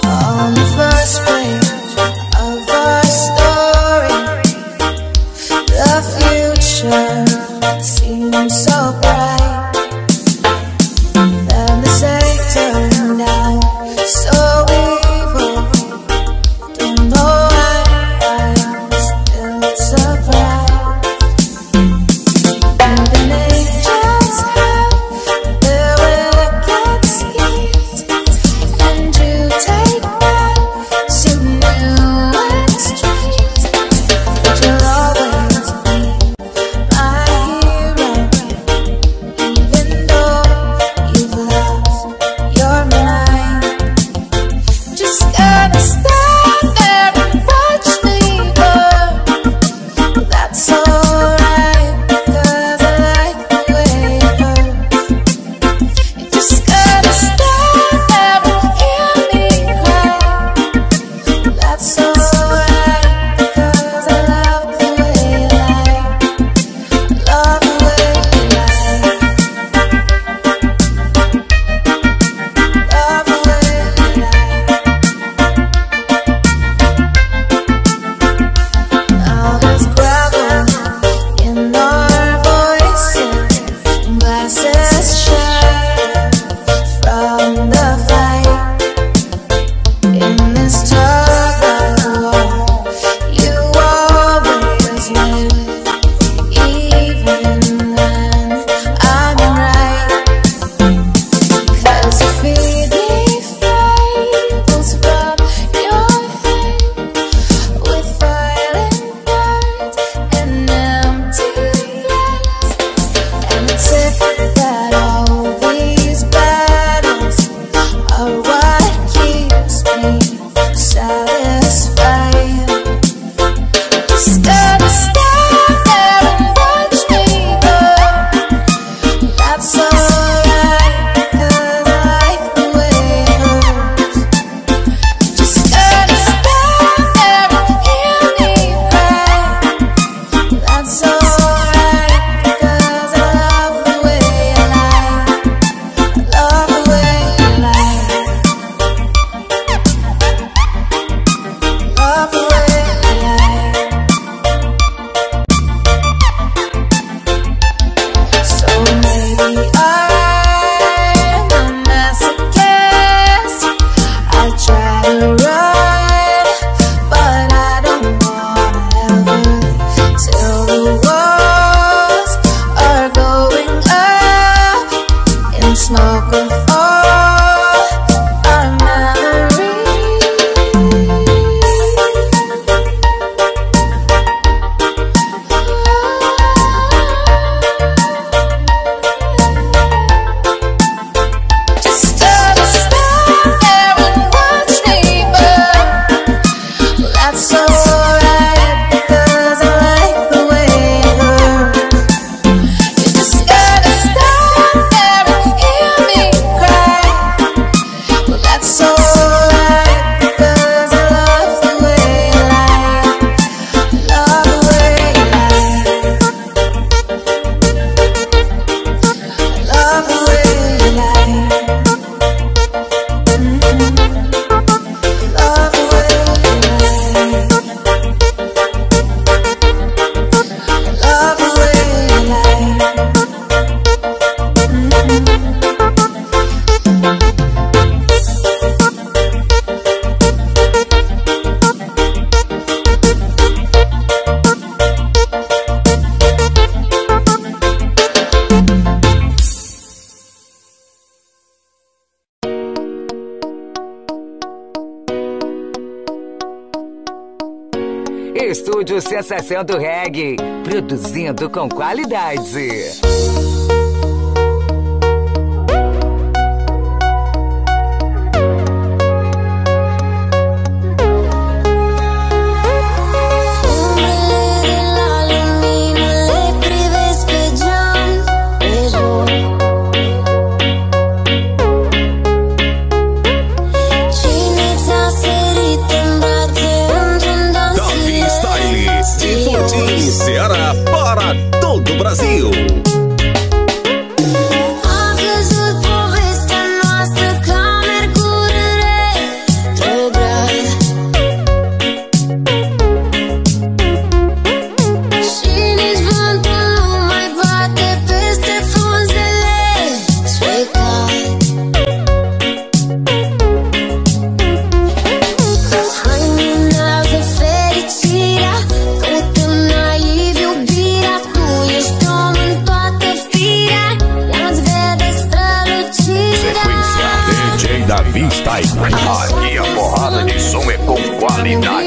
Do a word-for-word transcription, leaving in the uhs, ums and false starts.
On the first page of our story, the future seems so bright. Then the shade turned down, so evil. Don't know why I'm still surprised. Even angels have their wicked schemes, and you take me to new extremes. But you'll always be my hero, even though you've lost your mind. Just gonna stand there and watch me burn. That's alright, 'cause I like the way it hurts. Just gonna stand there and hear me cry. That's alright, 'cause I love the way you lie. Love the way you lie. Love the way you lie. Now there's gravel in our voices, glasses shattered from the fight. In this tug of war, you always win, even when I'm right. 'Cause you feed me fables from your head with violent words and empty threats. And it's said that all these battles are what keeps me satisfied. Just gonna stand there and watch me burn. That's alright, 'cause I like the way it hurts. Just gonna stand there and hear me cry. That's alright, 'cause I love the way you lie. Love the way you lie. Love the way you lie. So maybe I'm a masochist. I try to run, but I don't wanna ever leave till the walls are going up in smoke of all our memories. Just gonna stand there and watch me burn. Well, that's alright, because I like the way it hurts. You just gotta stand there and hear me cry. Well, that's alright, because I love the way you lie. Love the way you lie. Love the way you lie. Mm-hmm. Love the way you lie. Love the way you lie. Mm-hmm. Estúdio Sensação do Reggae, produzindo com qualidade. Para todo o Brasil. A căzut povestea noastră ca mercurele retrograd. Și nici vântul nu mai bate peste frunzele specad. Hai, mâna de fericirea, căutăm naiv iubirea, tu ești om în toată firea, ia-ți vede strălucirea. Sequência D J Davi Style. Aqui a porrada de som é com qualidade.